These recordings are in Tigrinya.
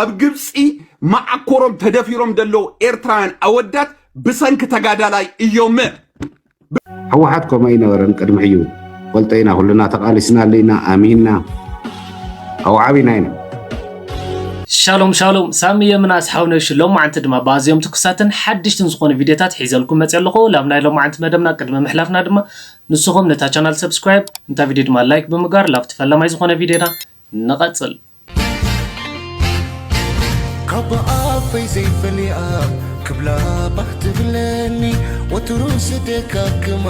ኣብ ግብፂ መዓኮሮም ተደፊሮም ዘለዉ ኤርትራውያን ኣወዳት ብሰንኪ ተጋዳላይ እዮም። ህወሓት ከምኡ ኣይነበረን ቅድሚ ሕዩ። ፈልጦ ኢና፣ ኩልና ተቓሊስናሉ ኢና፣ ኣሚንና፣ ኣብኡ ዓቢና ኢና። ሻሎም ሻሎም፣ ሳሚ የምናስ ሓውነሽ። ሎማዓንቲ ድማ ብኣዝዮም ትኩሳትን ሓድሽትን ዝኾኑ ቪድዮታት ሒዘልኩም መፅየ ኣለኹ። ላብ ናይ ሎማዓንቲ መደብና ቅድሚ ምሕላፍና ድማ ንስኹም ነታ ቻናል ሰብስክራይብ፣ እንታ ቪድዮ ድማ ላይክ ብምግባር ላብቲ ፈላማይ ዝኾነ ቪድዮና ንቐፅል። ካብ ኣፈይ ዘይፈልያ ክብላ ባህ ትብለኒ፣ ወትሩ ስደጋግማ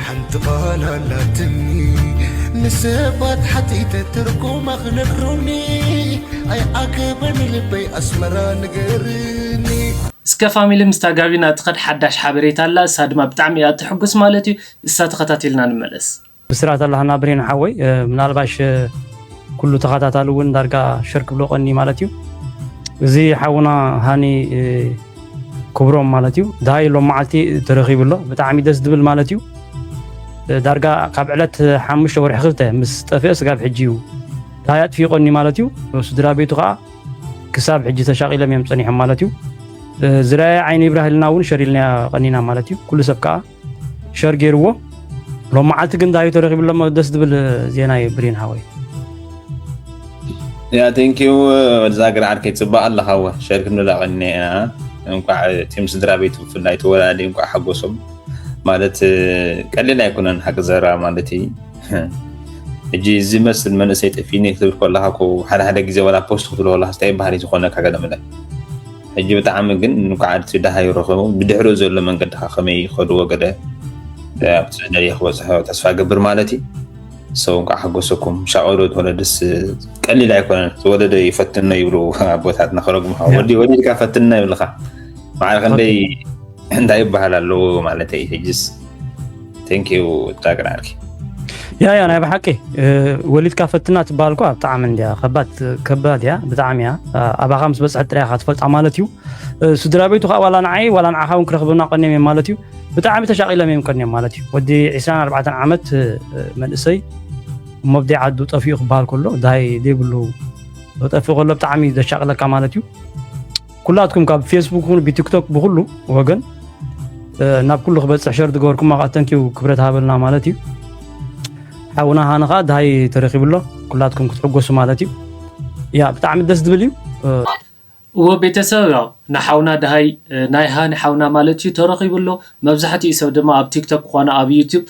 ሓንቲ ቃል ኣላትኒ። ንሰባት ሓቲተ ትርጉማ ክነግሩኒ ኣይዓገበን ልበይ ኣስመራ ንገርኒ። እስከ ፋሚሊ ምስታ ጋቢና ትኸድ ሓዳሽ ሓበሬታ ኣላ፣ እሳ ድማ ብጣዕሚ እያ ትሕጉስ ማለት እዩ። እሳ ተኸታቲልና ንመለስ። ብስራት ኣለሃና ብሬን ሓወይ፣ ምናልባሽ ኩሉ ተኸታታሊ እውን ዳርጋ ሸር ክብሎ ቀኒ ማለት እዩ። እዚ ሓውና ሃኒ ክብሮም ማለት እዩ። ድሃይ ሎም መዓልቲ ተረኺቡ ኣሎ። ብጣዕሚ ደስ ዝብል ማለት እዩ። ዳርጋ ካብ ዕለት ሓሙሽተ ወርሒ ክልተ ምስ ጠፍአ ስጋብ ሕጂ እዩ ድሃይ ኣጥፊኡ ቀኒ ማለት እዩ። ስድራ ቤቱ ከዓ ክሳብ ሕጂ ተሻቒሎም እዮም ጸኒሖም ማለት እዩ። ዝረኣየ ዓይኒ ይብራህልና እውን ሸር ኢልና ቀኒና ማለት እዩ። ኩሉ ሰብ ከዓ ሸር ገይርዎ። ሎም መዓልቲ ግን ዳዩ ተረኺቡ ኣሎ። ደስ ዝብል ዜና እዩ ብሬን ሓወይ። ያ ቴንኪዩ። ወድዛ ግርዓድ ከይፅባእ ኣለኻ ወ ሸር ክንብላ ቀኒና ኢና። እንኳዕ እቲም ስድራ ቤት ብፍላይ ተወላዲ እንኳዕ ሓጎሶም ማለት ቀሊል ኣይኮነን ሓቂ ዘራ ማለት እዩ። ሕጂ እዚ መስል መንእሰይ ጠፊኒ ክትብል ከለካ ኮ ሓደ ሓደ ግዜ ወላ ፖስት ክትብሎ ከለካ ስታይ ባህሪ ዝኾነካ ገለ መለ ሕጂ ብጣዕሚ ግን እንኳዕ እቲ ደሃዩ ረኸቡ ብድሕሪኡ ዘሎ መንገድካ ከመይ ይኸድዎ ገለ ኣብቲ ዝደልየ ክበፅሖ ተስፋ ገብር ማለት እዩ። ሰው እንኳዕ ሓጎሰኩም ሻቆሎ ተወለደስ ቀሊል ኣይኮነን። ዝወለደ ይፈትኖ ይብሉ ኣቦታትና ከረጉምካ ወዲ ወሊድካ ፈትኖ ይብልካ ማዕረ ክንደይ እንታይ ይበሃል ኣለዎ ማለት እዩ። ሕጅስ ቴንኪዩ ዳግን ዓርኪ። ያ ያ ናይ ብሓቂ ወሊድካ ፈትና ትበሃል እኳ ብጣዕሚ እንድያ ከባድ ከባድ እያ ብጣዕሚ እያ። ኣባኻ ምስ በፅሐት ጥራይ ኢኻ ትፈልጣ ማለት እዩ። ስድራ ቤቱ ከዓ ዋላ ንዓይ ዋላ ንዓኻ እውን ክረኽበና ቀንዮም እዮም ማለት እዩ። ብጣዕሚ ተሻቒሎም እዮም ቀንዮም ማለት እዩ። ወዲ ዕስራን ኣርባዕተን ዓመት መንእሰይ መብደይ ዓዱ ጠፊኡ ክበሃል ከሎ ዳይ ዘይብሉ ጠፊኡ ከሎ ብጣዕሚ ዘሻቕለካ ማለት እዩ። ኩላትኩም ካብ ፌስቡክ ይኹን ብቲክቶክ ብኩሉ ወገን ናብ ኩሉ ክበፅሕ ሸር ዝገበርኩም ኣቃተንኪው ክብረት ሃበልና ማለት እዩ። ሓውና ሃኒ ከዓ ድሃይ ተረኪቡ ኣሎ። ኩላትኩም ክትሕጎሱ ማለት እዩ። ያ ብጣዕሚ ደስ ዝብል እዩ። እዎ ቤተሰብ ያው ንሓውና ድሃይ ናይ ሃኒ ሓውና ማለት እዩ ተረኪቡ ኣሎ። መብዛሕትኡ ሰብ ድማ ኣብ ቲክቶክ ኮነ ኣብ ዩቲዩብ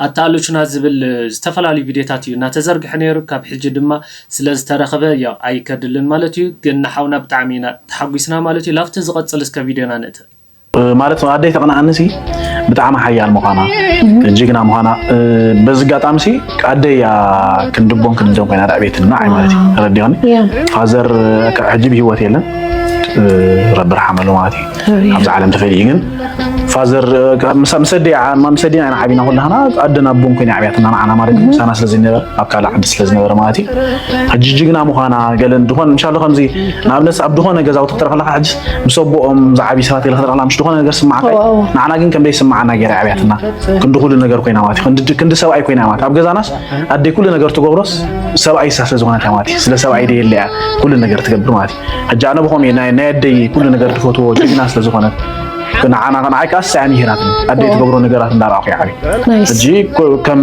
ኣተኣለሹና ዝብል ዝተፈላለዩ ቪድዮታት እዩ እናተዘርግሐ ነይሩ። ካብ ሕጂ ድማ ስለ ዝተረኸበ ያው ኣይከድልን ማለት እዩ። ግን ንሓውና ብጣዕሚ ኢና ተሓጒስና ማለት እዩ። ላብቲ ዝቐፅል እስከ ቪድዮና ንእትእ። ማለት ኣደይ ተቕንኣኒ ሲ ብጣዕሚ ሓያል ምዃና ጅግና ምዃና በዚ ኣጋጣሚ ሲ ኣደይ እያ ክንድቦን ክንደን ኮይና ደዕቤትና ዓይ ማለት እዩ ተረዲኦኒ ፋዘር ሕጂ ብህይወት የለን ረቢ ርሓመሉ ማለት እዩ ኣብዚ ዓለም ተፈልዩ ግን ፋዘር ምስ ኣደይ ምስ ኣደይ ኢና ዓቢና ኩላህና ኣደን ኣቦን ኮይና ዓብያትና ንዓና ማለት እዩ ምሳና ስለ ዝነበረ ኣብ ካልእ ዓዲ ስለ ዝነበረ ማለት እዩ ሕጂ ጅግና ምዃና ገለን ዝኾን እንሻሎ ከምዚ ንኣብነት ኣብ ዝኾነ ገዛውቲ ክትርኢ ከለካ ሕጂ ምስ ኣቦኦም ዝዓብዩ ሰባት ኢለ ክትርኢ ከለካ ምሽ ዝኾነ ነገር ስማዓካ እዩ ንዓና ግን ከም ዘይስማዓና ገይራ ዓብያትና ክንዲ ኩሉ ነገር ኮይና ማለት እዩ ክንዲ ሰብኣይ ኮይና ማለት ኣብ ገዛናስ ኣደይ ኩሉ ነገር ትገብሮስ ሰብኣይ እሳ ስለ ዝኾነት እያ ማለት እዩ ስለ ሰብኣይ ደየለ እያ ኩሉ ነገር ትገብር ማለት እዩ ሕጂ ኣነ ብኸም ናይ ኣደይ ኩሉ ነገር ትፈትዎ ጅግና ስለ ዝኾነት ንዓና ንዓይ ከዓ ሰኣያ ምሂራትኒ ኣደይ ትገብሮ ነገራት እንዳረኣኹ ይዓብየ ሕጂ ከም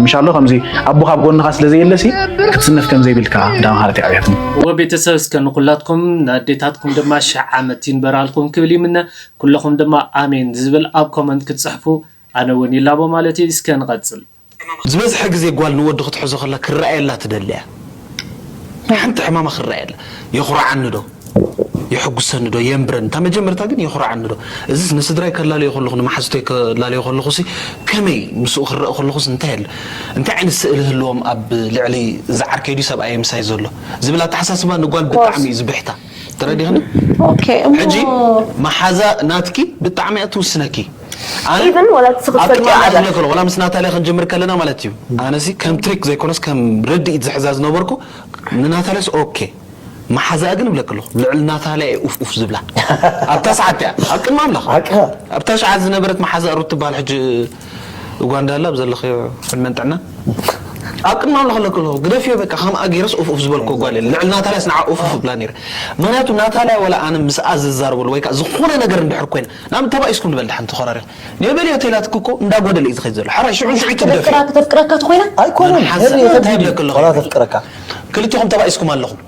ምሻሎ ከምዚ ኣቦ ካብ ጎንኻ ስለ ዘየለሲ ክትስነፍ ከም ዘይብልካ እንዳምሃረት ይዓብያትኒ እወ ቤተሰብ እስከ ንኩላትኩም ንኣዴታትኩም ድማ ሺሕ ዓመት ይንበራልኩም ክብል ይምነ ኩለኹም ድማ ኣሜን ዝብል ኣብ ኮመንት ክትፅሕፉ ኣነ እውን ይላቦ ማለት እዩ እስከ ንቐፅል ዝበዝሐ ግዜ ጓል ንወዲ ክትሕዞ ከላ ክረኣየላ ትደሊ እያ። ሓንቲ ሕማማ ክረኣየላ የኹርዓኒ ዶ የሐጉሰኒ ዶ የንብረኒ እታ መጀመርታ ግን የኹርዓኒ ዶ እዚስ ንስድራይ ከላለዮ ከለኹ ንመሓዝተይ ከላለዮ ከለኹ ሲ ከመይ ምስኡ ክረእ ከለኹስ እንታይ ኣለ እንታይ ዓይነት ስእሊ ህልዎም ኣብ ልዕሊ ዝዓርከይ ድዩ ሰብኣየ ምሳይ ዘሎ ዝብል ኣተሓሳስባ ንጓል ብጣዕሚ እዩ ዝብሕታ ተረዲኽኒ ሕጂ መሓዛ ናትኪ ብጣዕሚ እያ ትውስነኪ ኣነ ኢቭን ወላ ትስኽፍ ኣብ ቅድሚ ፈልጥያ ዓለም ነገር ዝብለክሎ ወላ ምስ ናታልያ ክንጅምር ከለና ማለት እዩ ኣነሲ ከም ትሪክ ዘይኮነስ ከም ርድኢት ዝሕዛ ዝነበርኩ ንናታልያስ ኦኬ መሓዛኣ ግን እብለክ ኣለኹ ልዕሊ ናታልያ እየ ኡፍ ኡፍ ዝብላ ኣብታ ሰዓት እያ ኣብ ቅድሚ ኣምላኽ ኣብታ ሰዓት ዝነበረት መሓዛ ሩት ትበሃል ሕጂ ኡጋንዳ ኣላ ኣብ ዘለኽዮ ዕድመን ጥዕናን ኣብ ቅድሚ ኣምላኽ ኣለኩ ኣለኹ፣ ግደፍዮ በቃ። ከም ኣጊረስ ኡፍ ኡፍ ዝበልኩ ጓል የለ። ልዕሊ ናታልያስ ንዓ ኡፍ ኡፍ እብላ ነይረ። ምኽንያቱ ናታልያ ወላ ኣነ ምስኣ ዝዛረበሉ ወይ ከዓ ዝኾነ ነገር እንድሕር ኮይነ፣ ናብ ተባኢስኩም ንበል ደሓን ተኾራሪኹም። ነበልዮ ተይላትክ እኮ እንዳጎደለ እዩ ዝኸይድ ዘሎ። ሕራይ ሽዑ ሽዑ ትግደፍዮ። ከተፍቅረካ ተኾይና? ኣይኮነን ሓንሳብ ሄሪ እንታይ ተብሎ ይብለክ ኣለኹ? ዋላ ተፍቅረካ ክልቲኹም ተባኢስኩም ኣለኹም።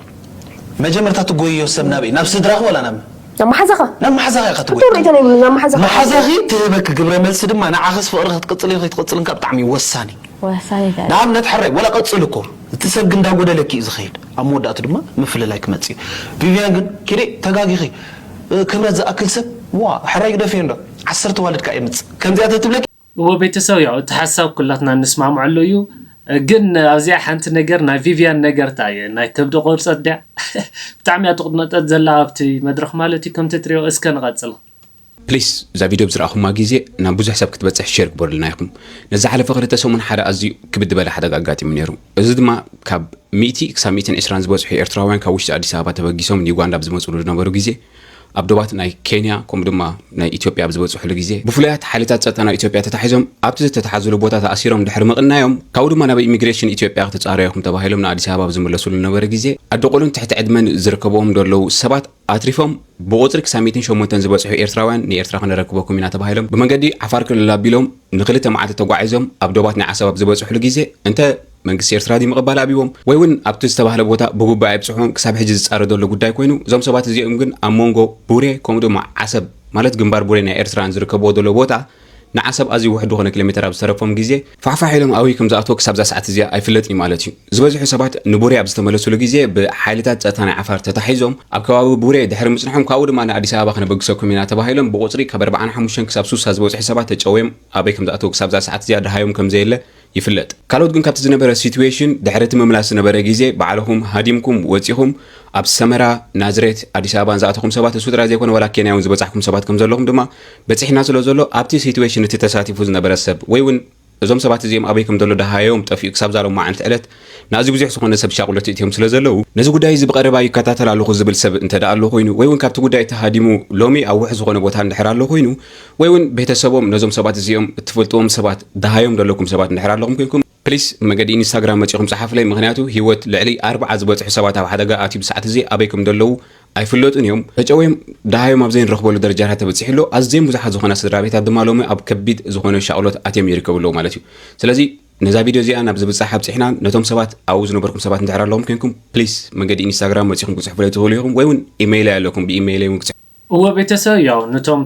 መጀመርታ ትጎይዮ ሰብ ናበይ? ናብ ስድራኺ ወላ ናብ ናብ መሓዛኻ ናብ መሓዛኺ ኢኻ ትጎይ። ጥሩ ርእይቶ ናይ ብሉ ናብ መሓዛኻ መሓዛኺ ትህበኪ ግብረ መልሲ ድማ ንዓኽስ ፍቕርኺ ክትቅጽል ኢኺ ክትቅጽልን ካብ ብጣዕሚ ወሳኒ። ወሳኒ ይላል። ንኣብነት ሕራይ ወላ ቀጽል እኮ እቲ ሰብ ግን እንዳጎደለኪ እዩ ዝኸይድ። ኣብ መወዳእቱ ድማ ምፍልላይ ክመጽእ እዩ። ቪቪያን ግን ኪዲ ተጋጊኺ እ፣ ክብረት ዝኣክል ሰብ ዋ ሕራይ ግደፍዮ እንዶ ዓሰርተ ዋልድ ከዓ የምጽእ ከምዚኣ ተትብለኪ እዎ ቤተሰብ ያው እቲ ሓሳብ ኩላትና እንስማምዐሉ እዩ። ግን ኣብዚኣ ሓንቲ ነገር ናይ ቪቪያን ነገር ታ እየ ናይ ከብዲ ቆርፀት ድያ ብጣዕሚ እያ ትቕነጠጥ ዘላ ኣብቲ መድረኽ ማለት እዩ። ከምቲ ትሪኦ እስከ ንቐፅል። ፕሊስ እዛ ቪድዮ ብዝረኣኹማ ግዜ ናብ ብዙሕ ሰብ ክትበፅሕ ሼር ግበሩልና ኢኹም። ነዚ ሓለፈ ክልተ ሰሙን ሓደ ኣዝዩ ክብድ ዝበለ ሓደጋ ኣጋጢሙ ነይሩ። እዚ ድማ ካብ ሚእቲ ክሳብ ሚእትን ዕስራን ዝበፅሑ ኤርትራውያን ካብ ውሽጢ ኣዲስ ኣበባ ተበጊሶም ንዩጋንዳ ኣብ ዝመፅሉ ዝነበሩ ግዜ ኣብ ዶባት ናይ ኬንያ ከምኡ ድማ ናይ ኢትዮጵያ ኣብ ዝበፅሕሉ ግዜ ብፍሉያት ሓይልታት ፀጥታ ናይ ኢትዮጵያ ተታሒዞም ኣብቲ ዝተተሓዝሉ ቦታ ተኣሲሮም ድሕሪ ምቕናዮም ካብኡ ድማ ናብ ኢሚግሬሽን ኢትዮጵያ ክትፃረዩ ኢኹም ተባሂሎም ንኣዲስ ኣበባ ኣብ ዝምለስሉ ዝነበረ ግዜ ኣደ ቆልዑን ትሕቲ ዕድመን ዝርከብዎም ዘለዉ ሰባት ኣትሪፎም ብቁፅሪ ክሳብ ሚእትን ሸሞንተን ዝበፅሑ ኤርትራውያን ንኤርትራ ክነረክበኩም ኢና ተባሂሎም ብመንገዲ ዓፋር ክልል ኣቢሎም ንክልተ መዓልቲ ተጓዒዞም ኣብ ዶባት ናይ ዓሰብ ኣብ ዝበፅሕሉ ግዜ እንተ መንግስቲ ኤርትራ ድዩ ምቕባል ኣብዎም ወይ እውን ኣብቲ ዝተባህለ ቦታ ብጉባኤ ኣብፅሑዎም ክሳብ ሕጂ ዝፃረ ዘሎ ጉዳይ ኮይኑ እዞም ሰባት እዚኦም ግን ኣብ መንጎ ቡሬ ከምኡ ድማ ዓሰብ ማለት ግንባር ቡሬ ናይ ኤርትራን ዝርከብዎ ዘለዎ ቦታ ንዓሰብ ኣዝዩ ውሕድ ዝኾነ ኪሎ ሜትር ኣብ ዝተረፎም ግዜ ፋሕፋሕ ኢሎም ኣበይ ከም ዝኣትዎ ክሳብ እዛ ሰዓት እዚኣ ኣይፍለጥን እዩ ማለት እዩ። ዝበዝሑ ሰባት ንቡሬ ኣብ ዝተመለሱሉ ግዜ ብሓይልታት ጸጥታ ናይ ዓፋር ተታሒዞም ኣብ ከባቢ ቡሬ ድሕሪ ምጽንሖም ካብኡ ድማ ንኣዲስ ኣበባ ክነበግሰኩም ኢና ተባሂሎም ብቁጽሪ ካብ ኣርብዓን ሓሙሽተን ክሳብ ሱሳ ዝበጽሑ ሰባት ተጨውዮም ኣበይ ከም ዝኣተዉ ክሳብ እዛ ሰዓት እዚኣ ደሃዮም ከም ዘየለ ይፍለጥ። ካልኦት ግን ካብቲ ዝነበረ ሲትዌሽን ድሕሪ እቲ ምምላስ ዝነበረ ግዜ ባዕልኹም ሃዲምኩም ወጺኹም ኣብ ሰመራ፣ ናዝሬት፣ ኣዲስ ኣበባን ዝኣተኹም ሰባት እሱ ጥራይ ዘይኮነ ዋላ ኬንያ እውን ዝበጻሕኩም ሰባት ከም ዘለኹም ድማ በጺሕና ስለ ዘሎ ኣብቲ ሲትዌሽን እቲ ተሳቲፉ ዝነበረ ሰብ ወይ እውን እዞም ሰባት እዚኦም ኣበይ ከም ዘሎ ደሃዮም ጠፊኡ ክሳብ ዛሎም መዓልቲ ዕለት ንኣዝዩ ብዙሕ ዝኾነ ሰብ ሻቕሎት እትዮም ስለ ዘለዉ ነዚ ጉዳይ እዚ ብቐረባ ይከታተል ኣለኹ ዝብል ሰብ እንተ ደኣ ኣሎ ኮይኑ ወይ እውን ካብቲ ጉዳይ ተሃዲሙ ሎሚ ኣብ ውሕ ዝኾነ ቦታ እንድሕር ኣሎ ኮይኑ ወይ እውን ቤተሰቦም ነዞም ሰባት እዚኦም እትፈልጥዎም ሰባት ደሃዮም ዘለኩም ሰባት እንድሕር ኣለኹም ኮይንኩም ፕሊስ መገዲ ኢንስታግራም መጺኹም ጸሓፉለይ ምኽንያቱ ህይወት ልዕሊ ኣርብዓ ዝበጽሑ ሰባት ኣብ ሓደጋ ኣትዩ ብሰዓት እዚ ኣበይ ከም ዘለዉ ኣይፍለጡን እዮም። ተጨውዮም ደሃዮም ኣብ ዘይንረኽበሉ ደረጃታት ተበጺሑ ኣሎ። ኣዝየን ብዙሓት ዝኾና ስድራ ቤታት ድማ ሎሚ ኣብ ከቢድ ዝኾነ ሻቕሎት ኣትዮም ይርከቡ ኣለዉ ማለት እዩ። ስለዚ ነዛ ቪድዮ እዚኣ ናብ ዝብጻሕ ኣብጺሕና ነቶም ሰባት ኣብኡ ዝነበርኩም ሰባት እንድሕር ኣለኹም ኮይንኩም ፕሊስ መንገዲ ኢንስታግራም መጺኹም ክጽሕፉለይ ትኽእሉ ኢኹም ወይ እውን ኢመይለይ ኣለኩም ብኢመይለይ እውን ክጽሕፉ እወ ቤተሰብ ያው ነቶም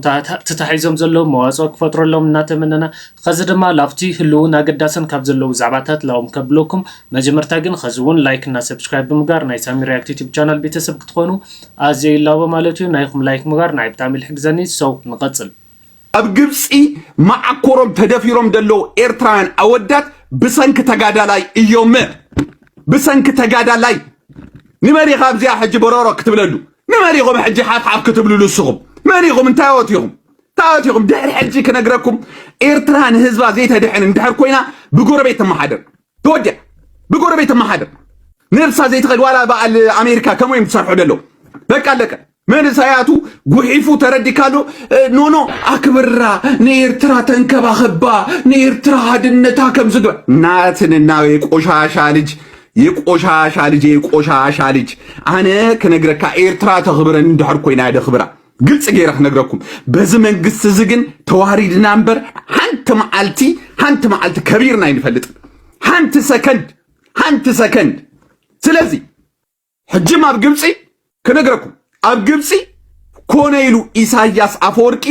ተታሒዞም ዘለዉ መዋፅኦ ክፈጥረሎም እናተመነና ኸዚ ድማ ላብቲ ህልውን ኣገዳስን ካብ ዘለዉ ዛዕባታት ላዎም ከብለኩም መጀመርታ ግን ኸዚ እውን ላይክ እና ሰብስክራይብ ብምግባር ናይ ሳሚ ሪያክት ዩቲብ ቻናል ቤተሰብ ክትኾኑ ኣዝየ ይላቦ ማለት እዩ ናይኹም ላይክ ምግባር ንዓይ ብጣዕሚ ልሕግዘኒ ሰው ንቐፅል ኣብ ግብፂ መዓኮሮም ተደፊሮም ዘለዉ ኤርትራውያን ኣወዳት ብሰንኪ ተጋዳላይ እዮም ብሰንኪ ተጋዳላይ ንመን ኢኻ ኣብዚኣ ሕጂ በሮሮ ክትብለሉ ንመን ኢኹም ሕጂ ሓፍሓፍ ክትብልሉ እስኹም መን ኢኹም እንታይ ወት ኢኹም እንታይ ወት ኢኹም ድሕሪ ሕጂ ክነግረኩም ኤርትራ ንህዝባ ዘይተድሕን እንድሕር ኮይና ብጎረቤት ትመሓደር ተወዲያ ብጎረቤት ትመሓደር ነብሳ ዘይትኸድ ዋላ በዓል ኣሜሪካ ከምኡ እዮም ትሰርሑ ደለዉ በቃ ኣለቀ መንእሰያቱ ጉሒፉ ተረዲካሉ ኖኖ ኣክብራ ንኤርትራ ተንከባኸባ ንኤርትራ ሃድነታ ከም ዝግበር ናትንና የቆሻሻ ልጅ የቆሻሻ ልጅ የቆሻሻ ልጅ ኣነ ክነግረካ ኤርትራ ተኽብረን እንድሕር ኮይና የደኽብራ ግልፂ ገይረ ክነግረኩም በዚ መንግስቲ እዚ ግን ተዋሪድና እምበር ሓንቲ መዓልቲ ሓንቲ መዓልቲ ከቢርና ኣይንፈልጥን ሓንቲ ሰከንድ ሓንቲ ሰከንድ ስለዚ ሕጂ ኣብ ግብፂ ክነግረኩም ኣብ ግብፂ ኮነ ኢሉ ኢሳያስ ኣፈወርቂ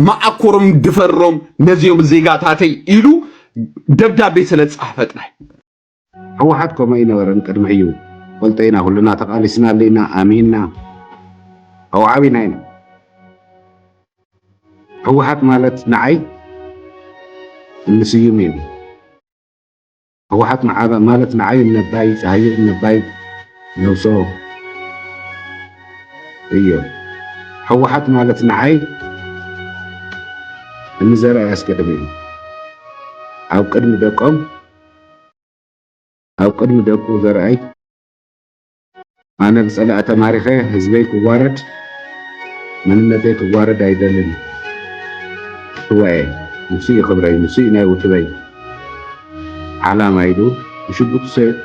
መዓኮሮም ድፈሮም ነዚኦም ዜጋታተይ ኢሉ ደብዳቤ ስለ ዝፀሓፈ ጥራይ ህወሓት ከምኡ ኣይነበረን ቅድሚ ሕዩ ፈልጦ ኢና ኩልና ተቃሊስናሉ ኢና ኣሚንና ኣብኡ ዓቢና ኢና ህወሓት ማለት ንዓይ እኒ ስዩም እዮም ህወሓት ማለት ንዓይ እኒ ኣባይ ፀሃየ እኒ ኣባይ ነብሶ እዮም ህወሓት ማለት ንዓይ እኒ ዘርኣይ ኣስገዶም እዮም ኣብ ቅድሚ ደቆም ኣብ ቅድሚ ደቁ ዘርኣይ ኣነ ብፀላኢ ተማሪኸ ህዝበይ ክዋረድ መንነተይ ክዋረድ ኣይደልን ህወኤ ንሱ እዩ ክብረይ ንሱ እዩ ናይ ውድበይ ዓላማ ኢሉ ብሽጉጥ ሰ-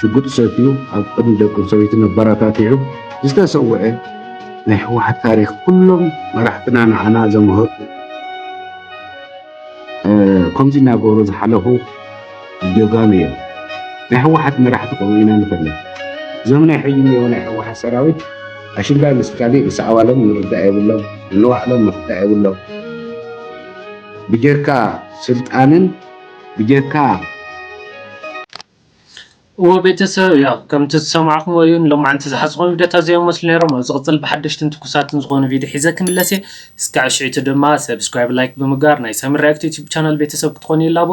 ሽጉጥ ሰትዩ ኣብ ቅድሚ ደቂ ሰበይቲ መበረታትዑ ዝተሰውዐ ናይ ህወሓት ታሪኽ ኩሎም መራሕትና ንዓና ዘምህሩ ከምዚ እናገበሩ ዝሓለፉ ጀጋኑ እዮም። ናይ ህወሓት መራሕቲ ከምኡ ኢና ንፈልጥ። እዞም ናይ ሕጂ እኒኦ ናይ ህወሓት ሰራዊት ኣሽንዳ ምስ ካሊእ ምስ ኣባሎም ምርዳእ የብሎም፣ ንዋዕሎም ምርዳእ የብሎም። ብጀካ ስልጣንን ብጀካ እዎ ቤተሰብ ያው ከምቲ ዝሰማዕኹም እዩ ንሎማዓንቲ ዝሓዝኹም ቪዲዮታት እዚኦም መስሉ ነይሮም። ኣብ ዝቕፅል ብሓደሽትን ትኩሳትን ዝኾኑ ቪዲዮ ሒዘ ክምለስ እየ። እስካዕ ሽዕቱ ድማ ሰብስክራይብ፣ ላይክ ብምግባር ናይ ሳሚ ሪያክት ዩቲዩብ ቻናል ቤተሰብ ክትኾኑ ይላቦ።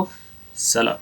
ሰላም።